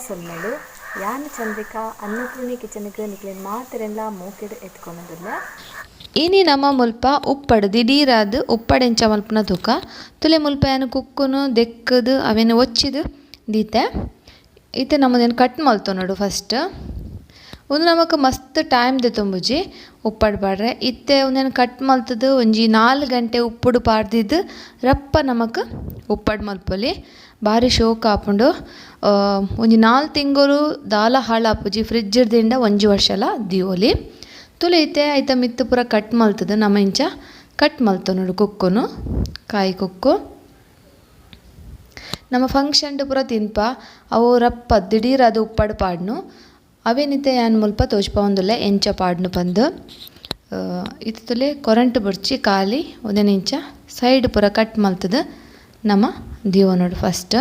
ಸೊಲ್ಮೆಲು. ಯಾನ್ ಚಂದ್ರಿಕಾ ಅನ್ನಪೂರ್ಣಿ ಕಿಚನ್ಗ್ ನಿಕ್ಲೆನ್ ಮಾತೆರೆನ್ಲಾ ಮೋಕೆಡ್ ಎತ್ಕೊನೊಂದುಲ್ಲೆ. ಇನಿ ನಮ ಮುಲ್ಪ ಉಪ್ಪಡ್ ದಿಡೀರಾದ್ ಉಪ್ಪಡ್ ಎಂಚ ಮಲ್ಪುನ ತೂಕ. ತುಲೆ ಮುಲ್ಪ ಯಾನ್ ಕುಕ್ಕುನು ದೆಕ್ಕುದು ಅವೆನ್ ಒಚ್ಚಿದ್ ದೀತೆ. ಇತ್ತೆ ನಮ ಉಂದೆನ್ ಕಟ್ ಮಲ್ತೊನೊಡು ಫಸ್ಟ್. ಉಂದು ನಮಕ್ ಮಸ್ತ್ ಟೈಮ್ ದೆತೊಂಬುಜಿ ಉಪ್ಪಡ್ ಪಾಡ್ರೆ. ಇತ್ತೆ ಉಂದೆನ್ ಕಟ್ ಮಲ್ತುದು ಒಂಜಿ 4 ಗಂಟೆ ಉಪ್ಪುಡು ಪಾಡ್ದಿದ್ದು ರಪ್ಪ ನಮಕ್ ಉಪ್ಪಡ್ ಮಲ್ಪೊಲಿ. ಬಾರಿ ಶೋಕ್ ಆಪುಂಡು. ಒಂಜಿ 4 ತಿಂಗೊಲು ದಾಲ ಹಾಳಾಪುಜಿ, ಫ್ರಿಜ್ ದಿಂಡ ಒಂಜಿ ವರ್ಷಲ ದೀವೊಲಿ. ತುಲೆ ಇತ್ತೆ ಐತ ಮಿತ್ತ್ ಪೂರ ಕಟ್ ಮಲ್ತುದು ನಮ ಇಂಚ ಕಟ್ ಮಲ್ತೊನೊಡು ಕುಕ್ಕುನು, ಕಾಯಿ ಕುಕ್ಕು. ನಮ್ಮ ಫಂಕ್ಷನ್ ಪೂರ ತಿನ್ಪ ಅವು ರಪ್ಪ ದಿಡೀರಾದ್ ಉಪ್ಪಡ್ ಪಾಡ್ನು. ಅವೇನಿತ್ತೆ ಯಾನ್ ಮುಲ್ಪ ತೋಜ್ಪಾವೊಂದುಲ್ಲೆ ಎಂಚ ಪಾಡ್ನು ಪಂದ್. ಇತ್ತೆ ತುಲೆ ಕೊರಂಟ್ ಬೊರ್ಚಿ ಖಾಲಿ ಉಂದೆನ್ ಇಂಚ ಸೈಡ್ ಪೂರ ಕಟ್ ಮಲ್ತುದು ನಮ ದೀವೊನೊಡು ಫಸ್ಟ್.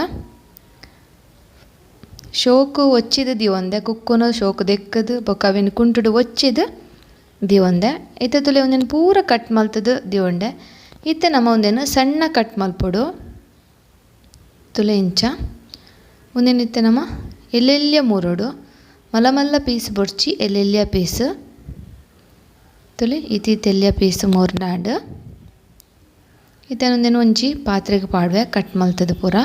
ಶೋಕು ಒಚ್ಚಿದ್ ದೀವೊಂದೆ, ಕುಕ್ಕುನು ಶೋಕು ದೆಕ್ಕುದು ಬೊಕ್ಕ ಅವೆನ್ ಕುಂಟುಡು ಒಚ್ಚಿದ್ ದೀವೊಂದೆ. ಇತ್ತೆ ತುಲೆ ಉಂದೆನ್ ಪೂರ ಕಟ್ ಮಲ್ತುದು ದೀವೊಂಡೆ. ಇತ್ತೆ ನಮ ಉಂದೆನ್ ಸಣ್ಣ ಕಟ್ ಮಲ್ಪೊಡು. ತುಲೆ ಇಂಚ ಉಂದೆನ್ ಇತ್ತೆ ನಮ ಎಲ್ಲೆಲ್ಯ ಮೂರೊಡು, ಮಲ್ಲ ಮಲ್ಲ ಪೀಸ್ ಬೊರ್ಚಿ, ಎಲ್ಲೆಲ್ಯ ಪೀಸ್. ತುಲೆ ಇತಿ ತೆಲ್ಯ ಪೀಸ್ ಮೂರ್ನಾಡ್. ಇತ್ತೆ ಉಂದೆನ್ ಒಂಜಿ ಪಾತ್ರೆಗ್ ಪಾಡ್ವೆ ಕಟ್ ಮಲ್ತುದು ಪೂರ.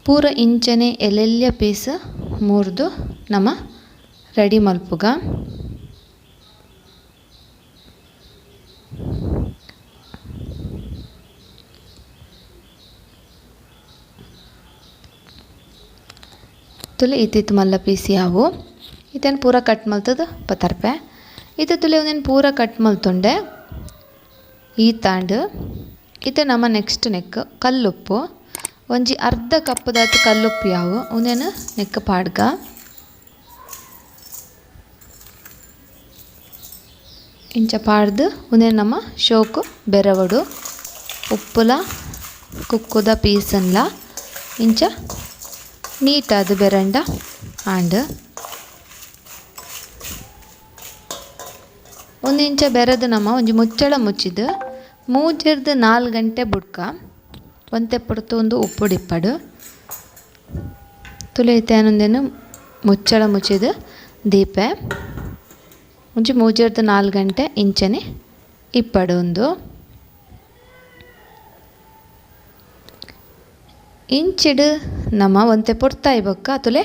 ಪೂರ ಇಂಚನೆ ಎಲ್ಲೆಲ್ಯ ಪೀಸ್ ಮೂರ್ದು ನಮ ರೆಡಿ ಮಲ್ಪುಗ. ತುಲೆ ಇತ್ತಿತ್ತು ಮಲ್ಲ ಪೀಸ್ ಯಾವು ಇತ್ತೇನು ಪೂರ ಕಟ್ ಮಲ್ತದ ಪತ್ತರ್ಪೆ. ಇತ್ತೆ ತುಲೆ ಒಂದೇನು ಪೂರ ಕಟ್ ಮಲ್ತೊಂಡೆ ಈ ತಾಂಡ್. ಇತ್ತೆ ನಮ್ಮ ನೆಕ್ಸ್ಟ್ ನೆಕ್ ಕಲ್ಲುಪ್ಪು ಒಂಜಿ ಅರ್ಧ ಕಪ್ಪುದಾತ್ ಕಲ್ಲುಪ್ಪು ಯಾವು ಒಂದೇನು ನೆಕ್ ಪಾಡ್ಗ. ಇಂಚ ಪಾಡ್ದು ಒಂದೇನು ನಮ್ಮ ಶೋಕು ಬೆರವಡು ಉಪ್ಪುಲ ಕುಕ್ಕುದ ಪೀಸನ್ಲ ಇಂಚ ನೀಟಾದ ಬೆರಂಡ ಆಂಡ್. ಒಂದು ಇಂಚ ಬೆರದು ನಮ್ಮ ಒಂಜಿ ಮುಚ್ಚಳ ಮುಚ್ಚಿದು ಮೂಜೆರ್ದು 4 ಗಂಟೆ ಬುಡ್ಕ ಒಂತೆ ಪೊರ್ತು ಒಂದು ಉಪ್ಪುಡಿಪ್ಪಡು. ತುಲೆ ಇತ್ತೆ ಒಂದೇನು ಮುಚ್ಚಳ ಮುಚ್ಚಿದು ದೀಪೆ ಒಂಜಿ ಮೂಜೆರ್ದು 4 ಗಂಟೆ ಇಂಚನೆ ಇಪ್ಪಡು. ಒಂದು ಇಂಚಿಡು ನಮ ಒಂತೆ ಪೊರ್ತಾಯಿ ಬೊಕ್ಕ ತುಲೆ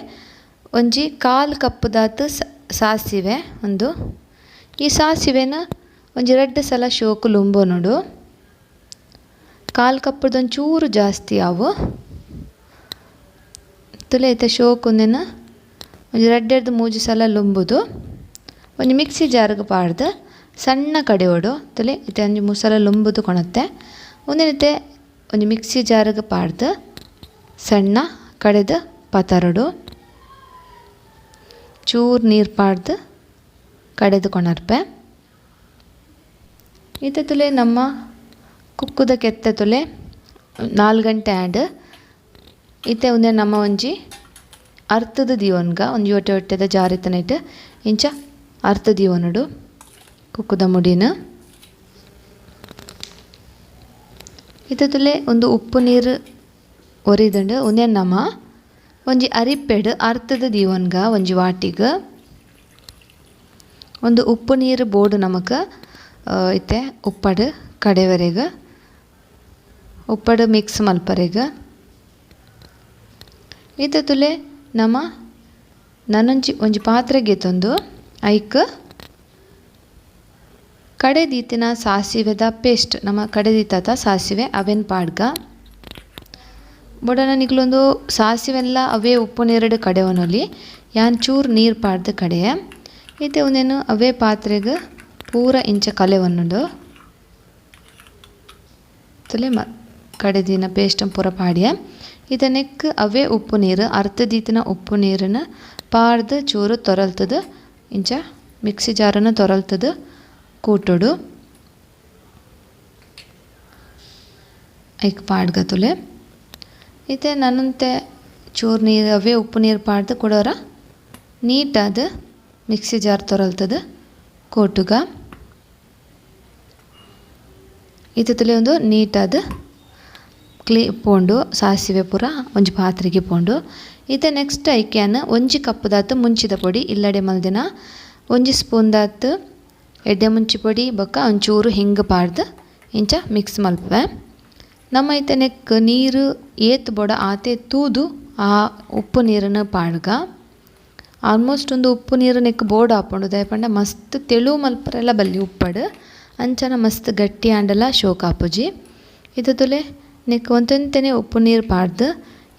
ಒಂಜಿ ಕಾಲು ಕಪ್ಪುದಾತ್ ಸಾಸಿವೆ ಒಂದು. ಈ ಸಾಸಿವೆನ ಒಂಜಿ 2 ಸಲ ಶೋಕು ಲುಂಬೊನೊಡು. ಕಾಲು ಕಪ್ಪುದ ಒಂಚೂರು ಜಾಸ್ತಿ ಆವು. ತುಲೆ ಇತ್ತೆ ಶೋಕು ಉಂದೆನ ಒಂಜಿ 2 3 ಸಲ ಲುಂಬುದು ಒಂಜಿ ಮಿಕ್ಸಿ ಜಾರ್ಗ್ ಪಾಡ್ದು ಸಣ್ಣ ಕಡೆಯೋಡು. ತುಲೆ ಇತ್ತೆ ಒಂಜಿ 3 ಸಲ ಲುಂಬುದು ಕೊಣತ್ತೆ. ಉಂದೆನಿತ್ತೆ ಒಂಜಿ ಮಿಕ್ಸಿ ಜಾರ್ಗ್ ಪಾಡ್ದು ಸಣ್ಣ ಕಡೆದು ಪತರಡು ಚೂರು ನೀರು ಪಾಡ್ದು ಕಡೆದು ಕೊಣರ್ಪೆ. ಇತ್ತೆ ತುಲೆ ನಮ್ಮ ಕುಕ್ಕುದ ಕೆತ್ತೆ ತುಲೆ 4 ಗಂಟೆ ಆ್ಯಡ್. ಇತ್ತೆ ಒಂದೇ ನಮ್ಮ ಒಂಜಿ ಅರ್ಥದ ದೀವನ್ಗ ಒಂಜಿ ಒಟ್ಟೆ ಒಟ್ಟೆದ ಜಾರಿತನ ಇಟ್ಟು ಇಂಚ ಅರ್ಥ ದೀವನುಡು ಕುಕ್ಕುದ ಮುಡಿನ. ಇತ್ತೆ ತುಲೆ ಒಂದು ಉಪ್ಪು ನೀರು ಒರಿದಂಡು ಒಂದೇ ನಮ್ಮ ಒಂಜಿ ಅರಿಪೆಡು ಅರ್ಥದ ದೀವನ್ಗ ಒಂಜಿ ವಾಟಿಗ್ ಒಂದು ಉಪ್ಪು ನೀರು ಬೋಡು ನಮಕ್. ಇತ್ತೆ ಉಪ್ಪಡು ಕಡೆವರೆಗ್ ಉಪ್ಪಡು ಮಿಕ್ಸ್ ಮಲ್ಪರೆಗ್. ಇತ್ತೆ ತುಲೆ ನಮ ನನೊಂಜಿ ಒಂಜಿ ಪಾತ್ರೆಗೆ ತಂದು ಐಕ್ ಕಡೆ ದೀತಿನ ಸಾಸಿವೆದ ಪೇಸ್ಟ್ ನಮ್ಮ ಕಡೆ ದೀತಾತ ಸಾಸಿವೆ ಅವೆನ್ ಪಾಡ್ಗ. ಬೊಡನ ನಿಕ್ಲೊಂದು ಸಾಸಿವೆಲ್ಲ ಅವೇ ಉಪ್ಪು ನೀರಡು ಕಡೆವನೊಲಿ ಯಾನ್ ಚೂರು ನೀರು ಪಾಡ್ದು ಕಡೆಯ. ಇತ್ತೆ ಒಂದೇನು ಅವೇ ಪಾತ್ರೆಗ್ ಪೂರ ಇಂಚ ಕಲೆವನ್ನುಂಡು. ತುಲೆ ಕಡೆದಿನ ಪೇಸ್ಟ್ ಪೂರ ಪಾಡ್ಯ. ಇತ್ತೆ ನೆಕ್ ಅವೇ ಉಪ್ಪು ನೀರು ಅರ್ಧ ದೀತಿನ ಉಪ್ಪು ನೀರನ್ನು ಪಾಡ್ದು ಚೂರು ತೊರಲ್ತದು ಇಂಚ ಮಿಕ್ಸಿ ಜಾರನ್ನು ತೊರಲ್ತದು ಕೂಟೊಡು ಐಕ್ ಪಾಡ್ಗ ತುಲೆ. ಇತ್ತೆ ನನ್ನಂತೆ ಚೂರು ನೀರು ಅವೇ ಉಪ್ಪು ನೀರು ಪಾಡ್ದು ಕೊಡೋರ ನೀಟಾದ ಮಿಕ್ಸಿ ಜಾರ್ ತೊರಲ್ತದು ಕೋಟುಗ. ಇತ್ತೆ ತುಲೆ ಒಂದು ನೀಟಾದ ಕ್ಲೀ ಪೋಂಡು ಸಾಸಿವೆ ಪೂರ ಒಂಜಿ ಪಾತ್ರೆಗೆ ಪೋಂಡು. ಇತ್ತೆ ನೆಕ್ಸ್ಟ್ ಐಕ್ಯಾನ್ ಒಂಜಿ ಕಪ್ಪುದಾತ್ ಮುಂಚಿದ ಪೊಡಿ ಇಲ್ಲಡೆ ಮಲ್ದಿನ ಒಂಜಿ ಸ್ಪೂನ್ ದಾತ್ ಎಡ್ಡೆ ಮುಂಚಿ ಪೊಡಿ ಬೊಕ್ಕ ಒಂಚೂರು ಹಿಂಗ್ ಪಾಡ್ದು ಇಂಚ ಮಿಕ್ಸ್ ಮಲ್ಪುವೆ. ನಮ್ಮ ಇತ್ತೆ ನೆಕ್ ನೀರು ಏತ್ ಬೋಡ ಆತೆ ತೂದು ಆ ಉಪ್ಪು ನೀರನ್ನು ಪಾಡ್ಗ. ಆಲ್ಮೋಸ್ಟ್ ಒಂದು ಉಪ್ಪು ನೀರು ನೆಕ್ ಬೋಡ ಆಪುಂಡು ದಾಯೆ ಪಂಡ ಮಸ್ತ್ ತೆಳು ಮಲ್ಪರೆಲ ಬಲ್ಲಿ ಉಪ್ಪಡು ಅಂಚನ ಮಸ್ತ್ ಗಟ್ಟಿ ಆಂಡಲ ಶೋಕ್ ಆಪುಜಿ. ಇತ್ತೆ ತುಲೆ ನೆಕ್ ಒಂತೆಂತೆನೆ ಉಪ್ಪು ನೀರು ಪಾಡ್ದು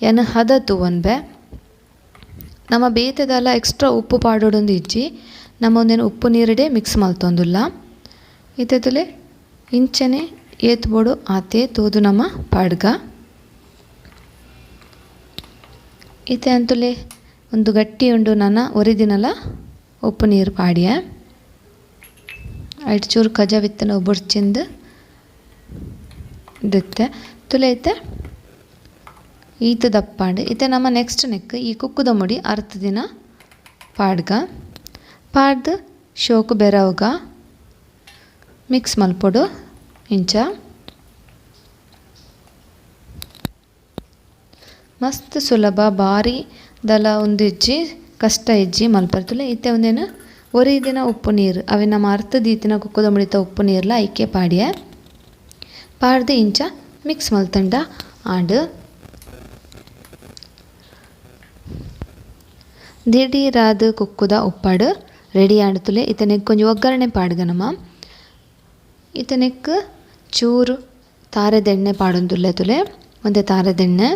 ಯಾನ್ ಹದ ತೂವೊನ್ಬೆ. ನಮ್ಮ ಬೇತೆದಲ್ಲ ಎಕ್ಸ್ಟ್ರಾ ಉಪ್ಪು ಪಾಡೊಡೊಂದು ಇಜ್ಜಿ, ನಮ್ಮ ಒಂದೇನು ಉಪ್ಪು ನೀರುಡೆ ಮಿಕ್ಸ್ ಮಲ್ತೊಂದುಲ್ಲ. ಇತ್ತೆ ತುಲೆ ಇಂಚನೆ ಏತ್ ಬೋಡು ಆತೆ ತೂದು ನಮ್ಮ ಪಾಡ್ಗ. ಇತ್ತೆ ಅಂತುಲೆ ಒಂದು ಗಟ್ಟಿ ಉಂಡು ನನ ಒರಿದಿನಲ ಉಪ್ಪು ನೀರು ಪಾಡಿಯ. ಐಟ್ ಚೂರು ಕಜವಿತ್ತನ ಬುಡ್ಚಿಂದು ದಿತ್ತೆ ತುಲೆ ಇತ್ತೆ ಈತ ದಪ್ಪಾಂಡು. ಇತ್ತೆ ನಮ್ಮ ನೆಕ್ಸ್ಟ್ ನೆಕ್ ಈ ಕುಕ್ಕುದ ಮುಡಿ ಅರ್ಧ ದಿನ ಪಾಡ್ಗ. ಪಾಡ್ದು ಶೋಕು ಬೆರವುಗ ಮಿಕ್ಸ್ ಮಲ್ಪೊಡು ಇಂಚ. ಮಸ್ತ್ ಸುಲಭ ಬಾರಿ ದಲ ಒಂದು ಇಜ್ಜಿ ಕಷ್ಟ ಇಜ್ಜಿ ಮಲ್ಪರ್ತುಲೆ. ಇತ್ತೆ ಒಂದೇನು ಒರಿ ದಿನ ಉಪ್ಪು ನೀರು ಅವೆ ನಮ್ಮ ಅರ್ಥ ದೀತಿನ ಕುಕ್ಕುದ ಮುಡಿತ ಉಪ್ಪು ನೀರ್ಲ ಐಕೆ ಪಾಡಿಯ. ಪಾಡ್ದು ಇಂಚ ಮಿಕ್ಸ್ ಮಲ್ತಂಡ ಆಂಡ್ ದಿಢೀರಾದ್ ಕುಕ್ಕುದ ಉಪ್ಪಡು ರೆಡಿ ಆಂಡ್ತುಲೆ. ಇತ್ತೆ ನೆಕ್ ಒಂಜಿ ಒಗ್ಗರಣೆ ಪಾಡ್ಗ ನಮ. ಇತ್ತೆ ನೆಕ್ ಚೂರು ತಾರೆದೆಣ್ಣೆ ಪಾಡೊಂದುಲ್ಲೆ ತುಲೆ ಒಂತೆ ತಾರೆದೆಣ್ಣೆ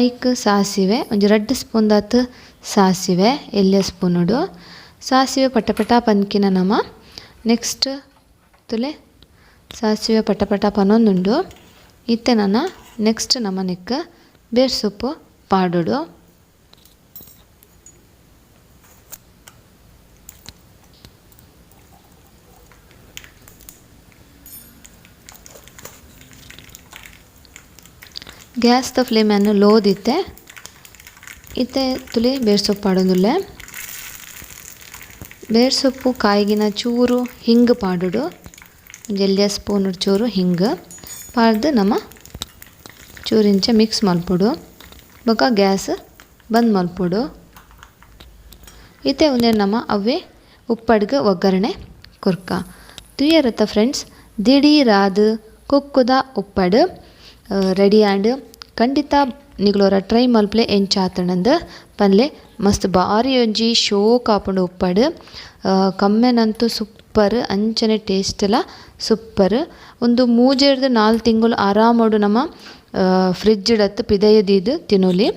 ಐಕ್ ಸಾಸಿವೆ ಒಂಜಿ ರಡ್ಡ್ ಸ್ಪೂನ್ ದಾತ್ ಸಾಸಿವೆ ಎಲ್ಯ ಸ್ಪೂನುಡು ಸಾಸಿವೆ ಪಟ ಪಟ ಪನ್ಕಿನ ನಮ. ನೆಕ್ಸ್ಟ್ ತುಲೆ ಸಾಸಿವೆ ಪಟ ಪಟ ಪನೊಂದುಂಡು. ಇತ್ತೆ ನನ ನೆಕ್ಸ್ಟ್ ನಮ ನೆಕ್ ಬೇರ್ ಸೊಪ್ಪು ಪಾಡೊಡು. ಗ್ಯಾಸ್ದ ಫ್ಲೇಮನ್ನು ಲೋ ದಿತ್ತೆ. ಇತ್ತೆ ತುಲೆ ಬೇರ್ ಸೊಪ್ಪು ಪಾಡೊಂದುಲ್ಲೆ. ಬೇರ್ ಸೊಪ್ಪು ಕಾಯಿಗಿನ ಚೂರು ಹಿಂಗ್ ಪಾಡೊಡು, ಒಂಜಿ ಎಲ್ಯ ಸ್ಪೂನ್ ಚೂರು ಹಿಂಗ್ ಪಾಡ್ದು ನಮ ಚೂರು ಇಂಚ ಮಿಕ್ಸ್ ಮಲ್ಪೊಡು. ಬೊಕ ಗ್ಯಾಸ್ ಬಂದ್ ಮಲ್ಪೊಡು. ಇತ್ತೆ ಉಂದೆನ್ ನಮ ಅವ್ವೆ ಉಪ್ಪಡ್ಗ್ ಒಗ್ಗರಣೆ ಕೊರ್ಕ. ತೂಯರತ ಫ್ರೆಂಡ್ಸ್ ದಿಢೀರಾದ್ ಕುಕ್ಕುದ ಉಪ್ಪಡು ರೆಡಿ ಆಂಡ್. ಖಂಡಿತ ನಿಗುಲೋರ ಟ್ರೈ ಮಲ್ಪಲೆ ಎಂಚಾತಣಂದ್ ಪನ್ಲೆ. ಮಸ್ತ್ ಬಾರಿ ಒಂಜಿ ಶೋಕ್ ಆಪುಂಡು ಉಪ್ಪಡು. ಕಮ್ಮೆನಂತೂ ಸೂಪರ್ ಅಂಚನೆ ಟೇಸ್ಟ್ ಲ ಸೂಪರ್. ಉಂದು ಮೂಜೆರ್ದ್ 4 ತಿಂಗಳು ಆರಾಮೊಡು ನಮ ಫ್ರಿಜ್ ಡತ್ತು ಪಿದಯ ದೀದ್ ತಿನೊಲಿ.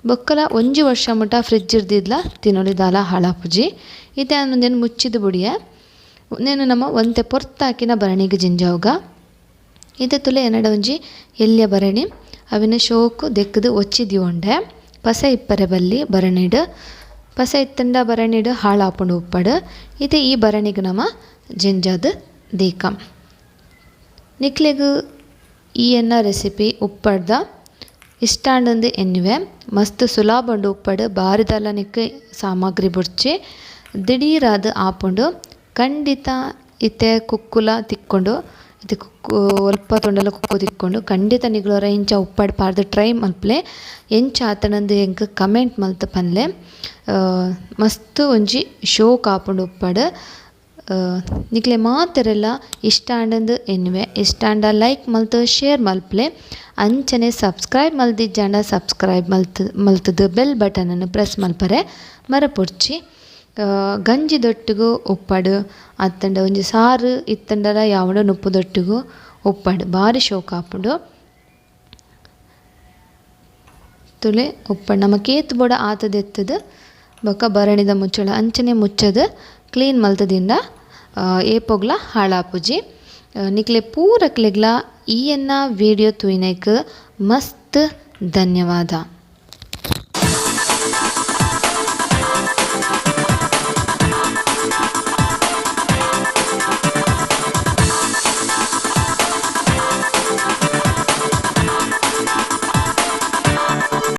ಬೊಕ್ಕಲ ಒಂಜಿ ವರ್ಷ ಮುಟ ಫ್ರಿಜ್ ದೀದ್ಲ ತಿನೊಲಿ ದಾಲ ಹಾಳಾಪುಜಿ. ಇತ್ತೆ ಉಂದೆನ್ ಮುಚ್ಚಿದ್ ಬುಡಿಯ. ಉಂದೆನ್ ನಮ ಒಂತೆ ಪೊರ್ತಾಕಿನ ಭರಣಿಗ್ ಜಿಂಜಾವುಗ. ಇತ್ತೆ ತುಲೆ ಎನ್ನಡ ಒಂಜಿ ಎಲ್ಯ ಭರಣಿ ಅವಿನ ಶೋಕು ದೆಕ್ಕುದು ಒಚ್ಚಿ ದಿಯೊಂಡೆ. ಪಸೆ ಇಪ್ಪರೆ ಬಲ್ಲಿ ಭರಣಿಡ್, ಪಸೆ ಇತ್ತಂಡ ಭರಣಿಡ್ ಹಾಳಾಪುಂಡು ಉಪ್ಪಡು. ಇತ್ತೆ ಈ ಭರಣಿಗ್ ನಮ ಜಿಂಜಾದ್ ದೀಕ. ನಿಕ್ಲೆಗ್ ಈ ಎನ್ನ ರೆಸಿಪಿ ಉಪ್ಪಡ್ದ ಇಷ್ಟಾಂಡಂದು ಎನ್ನುವೆ. ಮಸ್ತ್ ಸುಲಭ ಉಂಡು ಉಪ್ಪಡು, ಬಾರಿದಲ್ಲ ನಿಕ್ ಸಾಮಗ್ರಿ ಬುಡ್ಚಿ ದಿಢೀರಾದ್ ಆಪುಂಡು. ಖಂಡಿತ ಇತ್ತೆ ಕುಕ್ಕುಲ ತಿಕ್ಕೊಂಡು ಇತ್ತೆ ಕುಕ್ಕು ಒಲ್ಪ ತೊಂಡಲ ಕುಕ್ಕು ತಿಕ್ಕೊಂಡು ಖಂಡಿತ ನಿಗುಲೋರ ಇಂಚ ಉಪ್ಪಡ್ ಪಾಡ್ದು ಟ್ರೈ ಮಲ್ಪಲೆ. ಎಂಚ ಆತನಂದು ಎಂಕ್ ಕಮೆಂಟ್ ಮಲ್ತ್ ಪನ್ಲೆ. ಮಸ್ತ್ ಒಂಜಿ ಶೋಕ್ ಆಪುಂಡು ಉಪ್ಪಡ್. ನಿಕ್ಲೆ ಮಾತೆರೆಲ್ಲ ಇಷ್ಟ ಆಂಡಂದು ಎನ್ನುವೆ. ಇಷ್ಟ ಆಂಡ ಲೈಕ್ ಮಲ್ತ್ ಶೇರ್ ಮಲ್ಪಲೆ. ಅಂಚನೆ ಸಬ್ಸ್ಕ್ರೈಬ್ ಮಲ್ದಿಜ್ಜಾಂಡ ಸಬ್ಸ್ಕ್ರೈಬ್ ಮಲ್ತದು ಬೆಲ್ ಬಟನನ್ನು ಪ್ರೆಸ್ ಮಲ್ಪರೆ ಮರಪೊಡ್ಚಿ. ಗಂಜಿ ದೊಟ್ಟುಗು ಉಪ್ಪಡು ಅತ್ತಂಡ ಒಂಜಿ ಸಾರು ಇತ್ತಂಡಲ ಯಾವಡ ನುಪ್ಪು ದೊಟ್ಟುಗು ಉಪ್ಪಡು ಬಾರಿ ಶೋಕ್ ಆಪುಂಡು. ತುಲೆ ಉಪ್ಪಡು ನಮ ಕೇತ್ ಬೋಡ ಆತದೆತ್ತದು ಬೊಕ ಭರಣಿದ ಮುಚ್ಚಳ ಅಂಚನೆ ಮುಚ್ಚದು ಕ್ಲೀನ್ ಮಲ್ತದಿಂದ ಏಪೊಗ್ಲ ಹಾಳಾಪುಜಿ. ನಿಕ್ಲೆ ಪೂರಕ್ಲೆಗ್ಲ ಈ ಎನ್ನ ವಿಡಿಯೋ ತೂಯಿನೈಕ್ ಮಸ್ತ್ ಧನ್ಯವಾದ.